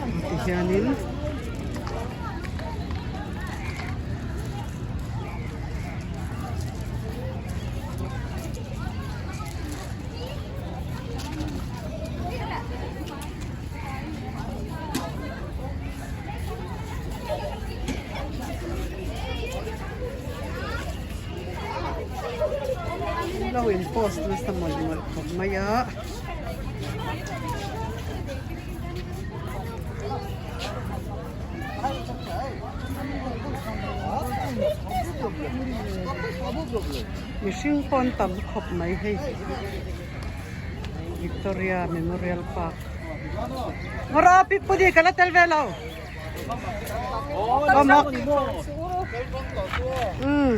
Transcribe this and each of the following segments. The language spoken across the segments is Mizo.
Tihianin Lo in post nasa mawlh mawlh khawp mai a. Mihring pawh an tam khawp mai hei Victoria Memorial Park. Ngawrh a pi pudi ka la tel ve lo. Aw mak. Umm.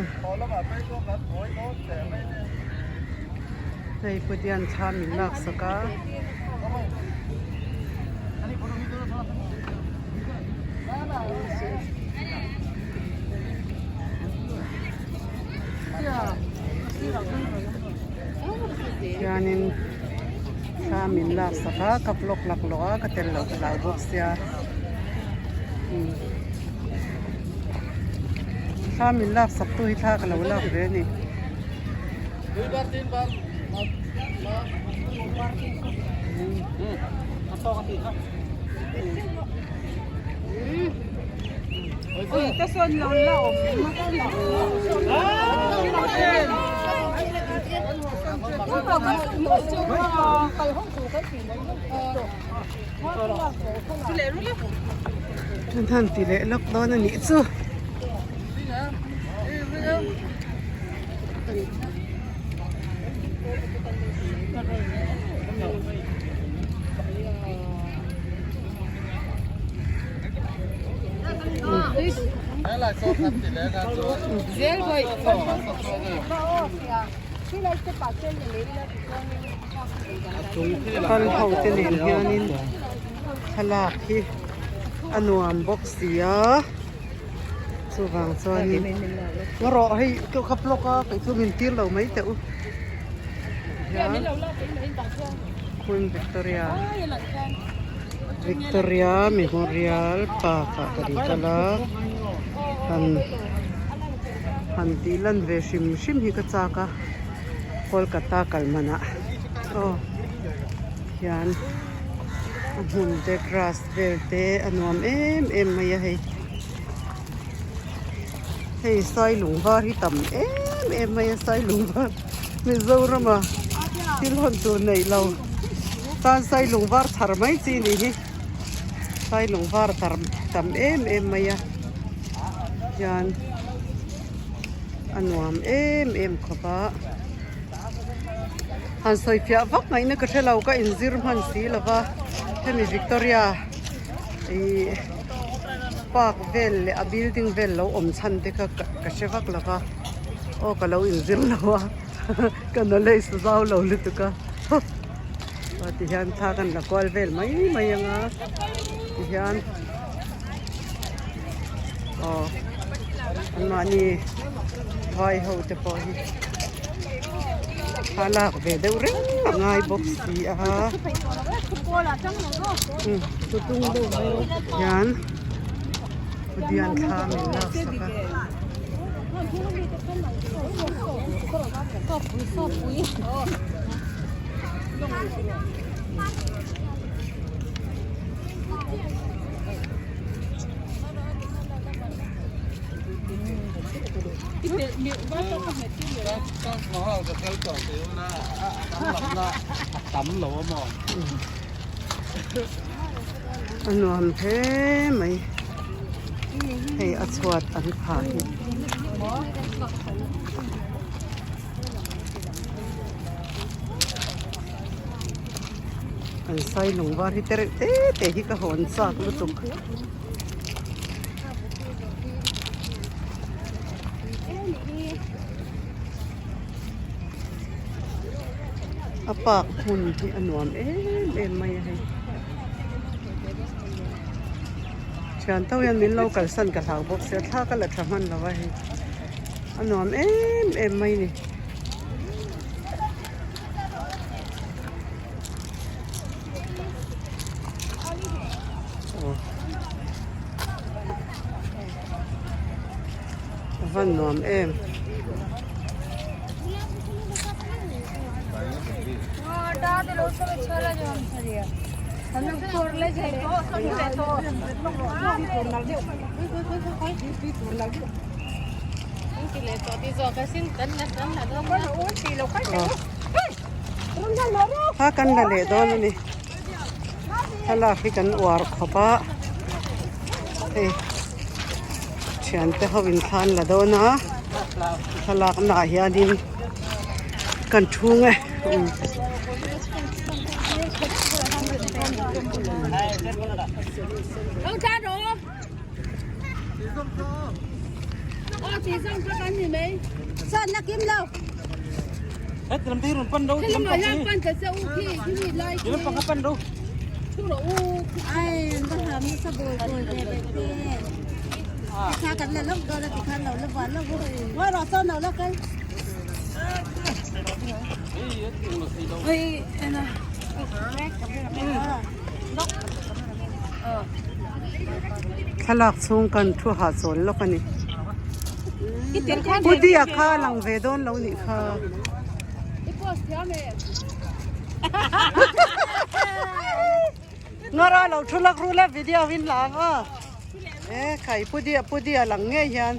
Hei pudian thla min lak sak a. Hianin thla min lak sak a ka vlog laklawh a ka tel loh ka hlau bawk sia thla min lak sak tu hi thla ka lo lak ve a ni. An han ti leh lawk dawn a nih chu. Kal ho te nen hianin thlalak hi a nuam bawk si a chuvang chuanin ngaw rawh hei ka khap lawk a kei chu min tir lo mai teh u hian Queen Victoria Victoria Memorial Park ah ka ni kal a han han tih lan ve hrim hrim hi ka chak a Kolkata kal manah aw hian a hmun te grass vel te a nuam em em mai a hei hei sailung var hi tam em em mai a sailung var Mizoram a thil hawn tur neih lo tan sailung var thar mai chi nih hi sailung var tar tam em em mai a hian a nuam em em khawp a han sawi fiah vak ngaihna ka hre lo ka inzir hman si lo va hemi Victoria ih park vel leh a building vel lo awm chhan te kha ka hre vak lo va aw ka lo inzir lo a ka knowledge zau lo lutuk a aw tihian thla kan la kual vel mai mai ang a tihian aw anmahni vai ho te pawh hi thla lak ve deuh reng a ngai bawk si a hian Pathian thla min lak sak a. A nuam hle mai hei a chhuat an phah hi. An sai lung var hi te reuh te te hi ka hawn chak lutuk. A park hmun hi a nuam em em mai a hei. Thian tho hian min lo kalsan ka hlau bawk sia thla ka la tha hman lo a hei a nuam em em mai a ni. A van nuam em. Kha kan la leh dawn a ni thlalak hi kan uar khawp a hei thiante ho in thla an la dawn a thlalak naah hianin kan thung e. Thlalak chhung kan thu hahchawl lawk a ni. Pu Dia kha a lang ve dawn lo nih kha. Ngara lo thu lak ru la video in la ang a. E khai Pu Dia Pu Dia lang ngei hian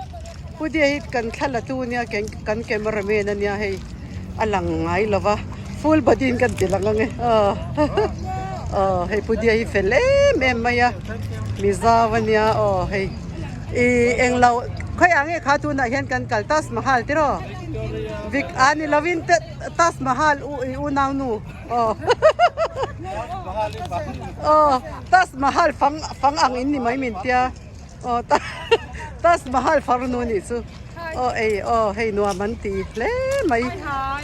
Pu Dia hi kan thla la tu nia kan camera man ania hei a lang ngai lo va full body in kan ti lang ang e aw aw hei Pu Dia hi fel em em mai a Mizo ania aw hei ih englo khawiah nge kha tunah hian kan kal Taj Mahal tiraw Vic a ni lovin Taj Mahal u ih unau nu aw aw Taj Mahal fang fang ang in ni mai min tia aw Taj Mahal farnu nih chu aw ei aw hei nuam an ti hle mai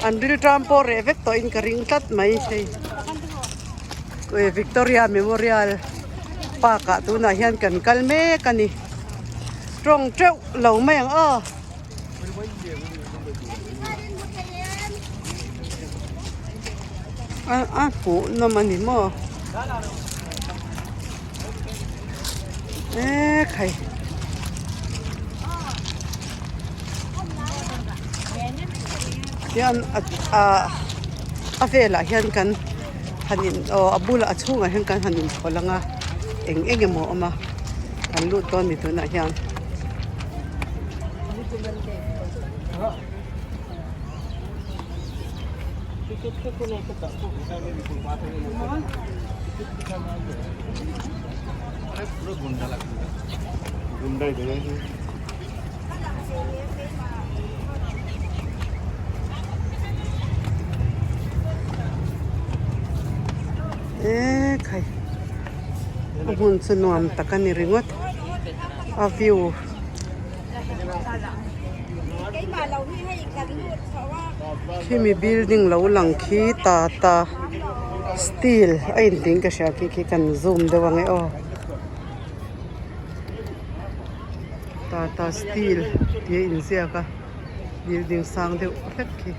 an rilṭam pawh reh vek tawhin ka ring tlat mai hei Victoria Memorial Park ah tunah hian kan kal mek a ni tawng teuh lo mai ang aw. A hmuh nawm a ni maw e khai hian a a velah hian kan han in aw a bulah a chhungah hian kan han inthawlh ang a eng eng emaw a awm a kan lut dawn a ni tunah hian. E khai a hmun chu nuam tak a ni ringawt a view. Khimi building lo lang khi tata steel a inting ka hria khi khi kan zoom deuh ang e aw tata steel tih a inziak a building sang deuh hlek khi.